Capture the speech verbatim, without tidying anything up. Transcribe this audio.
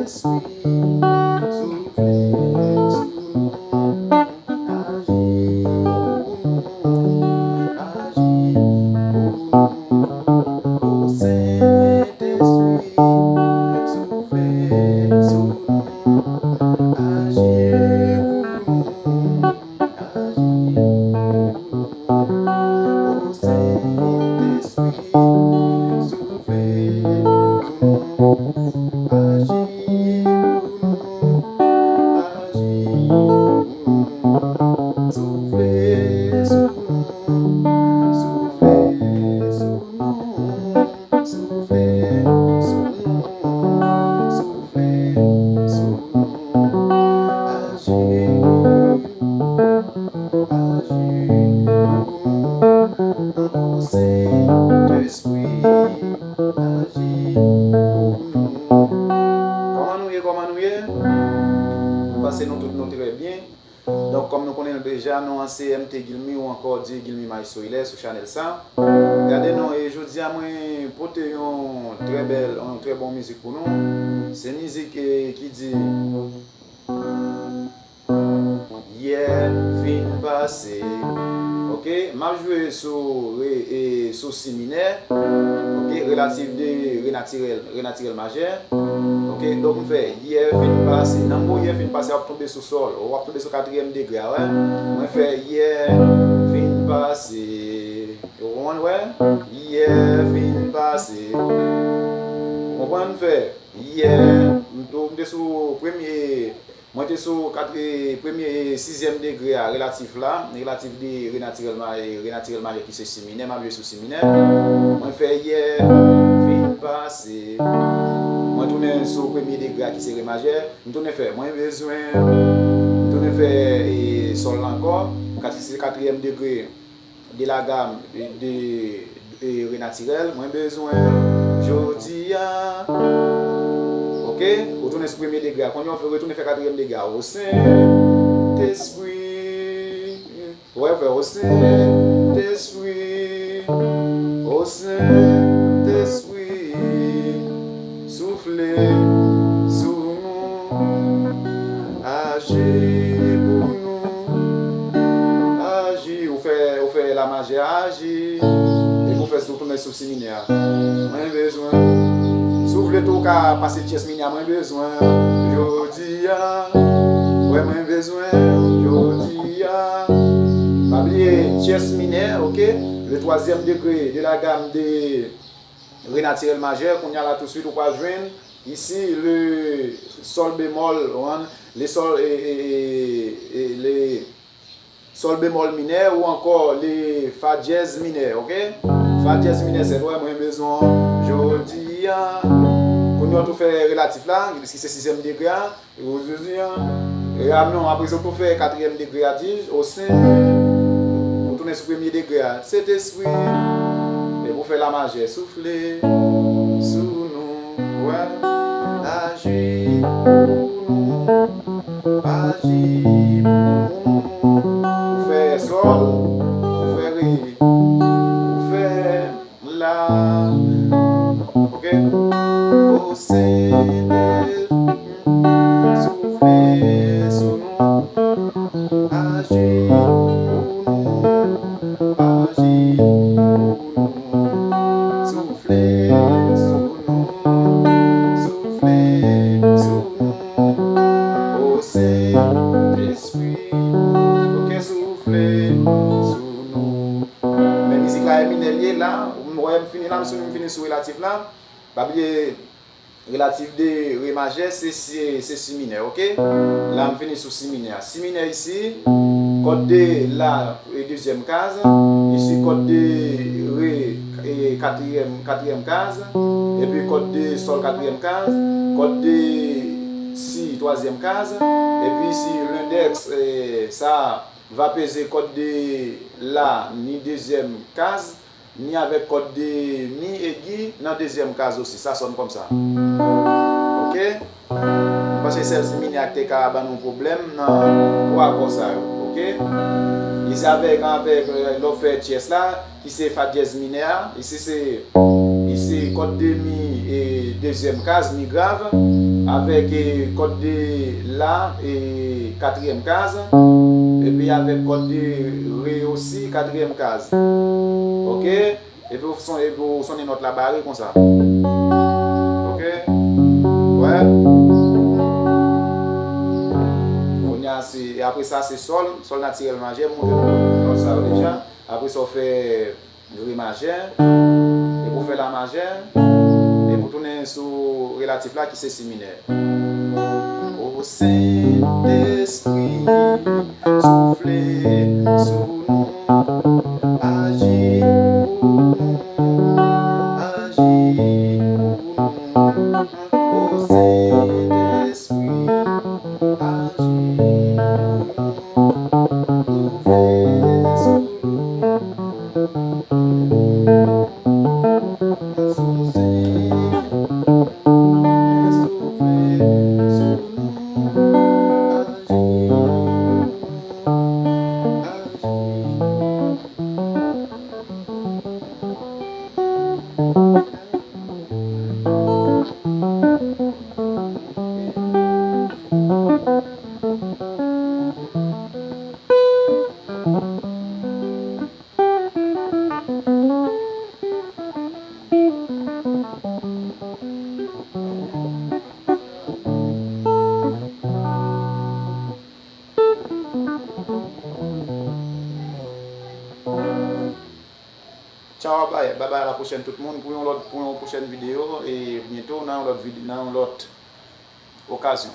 Sentespri, soufle sou nou, aji pou nou, aji pou nou. O Sentespri, soufle sou nou, aji pou nou. Soufle sou nou, soufle sou nou, aji, aji pou nou, o Sentespri, aji pou nou. Kòman nou ye, kòman nou ye? Mwen panse nou tout nou trè byen. Donk, kòm nou konnen l deja, non an se M T Guilmy ou ankò Dieu Guilmy Maestro Hilaire sou chanèl sa. Gade non, e jodi a mwen pote yon trè bèl, yon trè bon mizik pou nou. Se mizik, eh, ki di Yè fin pase. Ok, m ap jwe sou re, e, sou si minè. Ok, relatif de re natirèl, re natirèl majè. Ok, donk m fè yè fin pase. Nan mo yè fin pase, w ap tonbe sou sòl, w ap tonbe sou katriyèm degre a, wè. Mwen fè yè fin pase. Ou konprann, wè? Yè fin pase. Ou konprann, m fè yè. M tou, m te sou premye, mwen te sou katri, premye, sizyèm degre a, relatif la, relatif de re natirèl ma-, re natirèl majè ki se si minè, m ap jwe sou si minè. Mwen fè yè fin pase. Mwen tounen sou premye degre a ki se re majè. M tounen fè mwen bezwen. M tounen fè, e, sòl la ankò. Kat-, se katriyèm degre de la gam de, de, e, re natirèl. Mwen bezwen jodi a. Ok? Ou tounen sou premye degre a. Kounye a w fè retounen fè katriyèm degre a. O Sentespri. Wè, fè o Sentespri, o Sentespri, soufle sou nou, aji pou nou, aji. Ou fè, ou fè la majè a, aji. Epi ou fè, ou tounen sou si minè a. Mwen bezwen. Si w vle tou, ou ka pase tyès minè a, mwen bezwen. Jodi a, wè mwen bezwen. Jodi a. Pa bliye tyès minè, ok? Le troisième degré de la gamme de re natirèl majè. Kounye a la, touswit, ou pral jwenn isi le sòl bemòl, ou konprann? Le sòl, e, e, e, e, le sòl bemòl minè ou ankò le fa dyèz minè, ok? Fa dyèz minè sèt, wè, mwen bezwen jodi a. Kounye a w tou fè relatif la, ki se sizyèm degre a, jodi a. E a non, apre sa w tou fè katriyèm degre a, di, o Sen, ou tounen sou premye degre a, Sentespri, epi w fè la majè, soufle sou nou, wè, aji pou nou. Aji pou nou. Ou fè sòl, ou fè re, ou fè la. Ok? O Senyè, soufle sou nou. Aji pou nou. Aji pou nou. Soufle sou nou. Soufle sou nou. O Sentespri, ok, soufle sou nou. Men mizik la e minè l ye la. M wè m fini la, m sou, m fini sou relatif la. Pa bliye, relatif de re majè, se, se, se si minè, ok? La, m fini sou si minè a. Si minè isi, kòd de la, e dezyèm kaz. Isi, kòd de re, e katriyèm, katriyèm kaz. Epi kòd de sòl, katriyèm kaz. Kòd de si si twazyèm kaz, epi si lendèks, eh, sa va peze kòd de la ni dezyèm kaz, ni avèk kòd de mi egi nan dezyèm kaz osi. Sa sòn kòmsa. Oke? M panse sèl si minè a ki te ka ban nou pwoblèm nan twa akò sa yo. Oke? Isi avèk, avèk, eh, lè w fè tyès la, ki se fa dyèz minè a. Isi se, isi kòd de mi e dezyèm kaz, mi grav, avèk, e, kòd de la e katriyèm kaz, epi avèk kòd de re osi, katriyèm kaz. Oke? Epi w son-, epi w sonnen nòt la bare konsa. Oke? Wè? Kounye a se, e apre sa se sòl, sòl natirèl majè, m montre nou nòt sa yo deja. Apre sa w fè re majè, epi w fè la majè, epi w tounen sou relatif la ki se si minè. O Sentespri, soufle sou nou, aji pou nou, aji pou nou. O Sentespri, aji pou nou, soufle sou nou. Tchaw, babay, babay, a la pwochèn tout moun, pou yon lòt, pou yon pwochèn videyo, e byento nan yon lòt vide-, nan yon lòt okazyon.